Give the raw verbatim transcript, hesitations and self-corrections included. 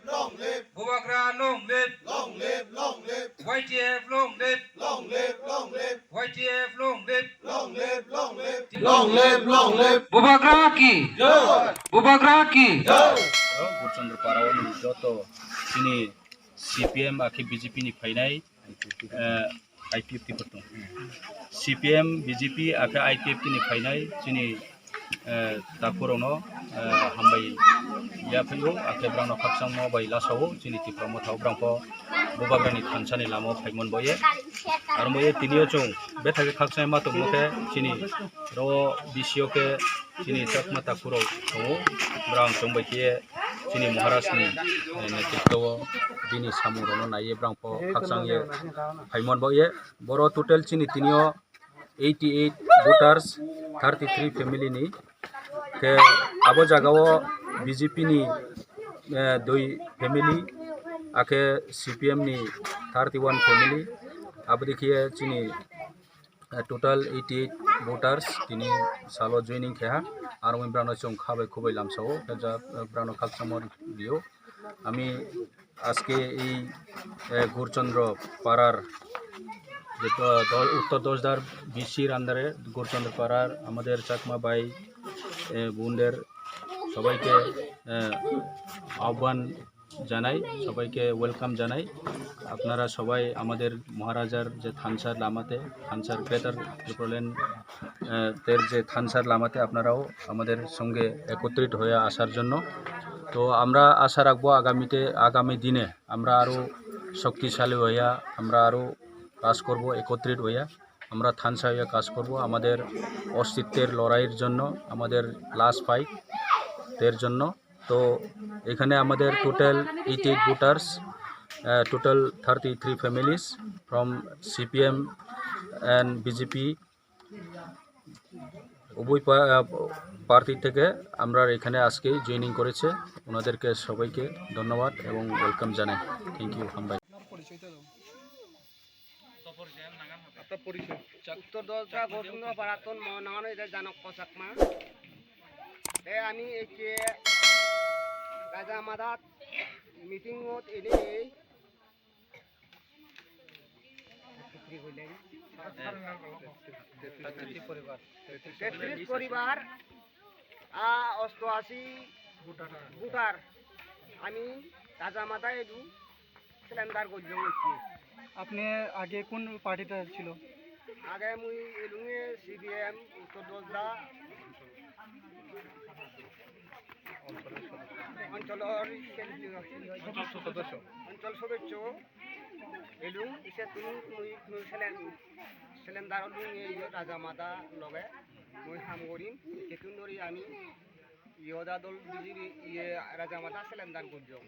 Long live. Bubagra long live. Long live, long live. Y T F long live. Long live, long live. Y T F long live. Long live, long live. Long live, long live. Bubagra ki. Jai. Bubagra ki. Jai. Gurchandra para o joto chini C P M akhe B J P ni phainai, eh, I P F T bo tong. C P M, B J P, akhe I P F T ni phainai chini, eh, takhurokno, eh, hambai yaphaio, akhe brangno khakchangma bai lasao, chini Tipra Motha o brangpho Bubagrani thansani lama o phaimon boye. Aro boye tini o chwng bethai khe khakchangma tongmo khe chini ro B C O khe chini Chakma takhurok tongo, brang chwng bai khe chini Maharaj ni, eh, netritwo o bini samung rokno naiye brang pho khakchang ye phaimon bo ye. Boro total chini tini o eighty eight voters, thirty three family ni. Khe abo jaga o B J P ni, eh, dui family, akhe C P M ni thirty one family. Abo dikhe chini eh, total eighty eight voters tini salo joining khe ha, aro wngwi brano chwng kha bai khubui lamsao, khe ja, eh, brano khakchangma rio. Ami aske ei, eh, Gurchandra Parar, je, eh, do-, Uttor Dosdar B C-r under-e Gurchandra Parar amader Chakma bhai, eh, বোনদের সবাইকে, eh, আহ্বান জানাই, সবাইকে ওয়েলকাম জানাই। আপনারা সবাই আমাদের মহারাজার যে থানসার লামাতে, থানসার গ্রেটার ত্রিপুরাল্যান্ড, আহ, দের যে থানসার লামাতে আপনারাও আমাদের সঙ্গে একত্রিত হয়ে আসার জন্য। তো আমরা আশা রাখবো আগামীতে, আগামী দিনে আমরা আরও শক্তিশালী হইয়া আমরা আরও কাজ করব, একত্রিত হইয়া আমরা থানসা হইয়া কাজ করব আমাদের অস্তিত্বের লড়াইয়ের জন্য, আমাদের লাস্ট ফাইট এর জন্য। তো এখানে আমাদের total eighty eight voters, ah, total thirty three families from CPM and BJP, উভয় পা-, আহ, প্রার্থী থেকে আমরা এখানে আজকে জয়েনিং করেছে। ওনাদেরকে সবাইকে ধন্যবাদ এবং ওয়েলকাম জানাই। থ্যাংক ইউ, হামবাই। আপনার পরিচয়। উত্তর দশটা গৌরচন্দ্র পাড়াতন মহানগর এটা জানক কচাকমা। এ আমি এই যে রাজা মাদাত মিটিং এনে এই তেত্রিশ পরিবার, আ, অষ্টআশি ভোটার। আমি রাজা মাদা এলু সিলিন্ডার গজ্জং হচ্ছে। আপনি আগে কোন পার্টিতে ছিল? আগে মুই এলুঙে সিপিএম উত্তর দশদা অঞ্চলর সদস্য। অঞ্চল সদস্য। এলুং ইসে তুমি তুমি তুমি সিলিন্ডার লুঙে রাজা মাদা লগে মুই হাম করিম কেতুন ধরি আমি ইয়দা দল বিজেপি ইয়ে রাজা মাদা সিলিন্ডার গজ্জং।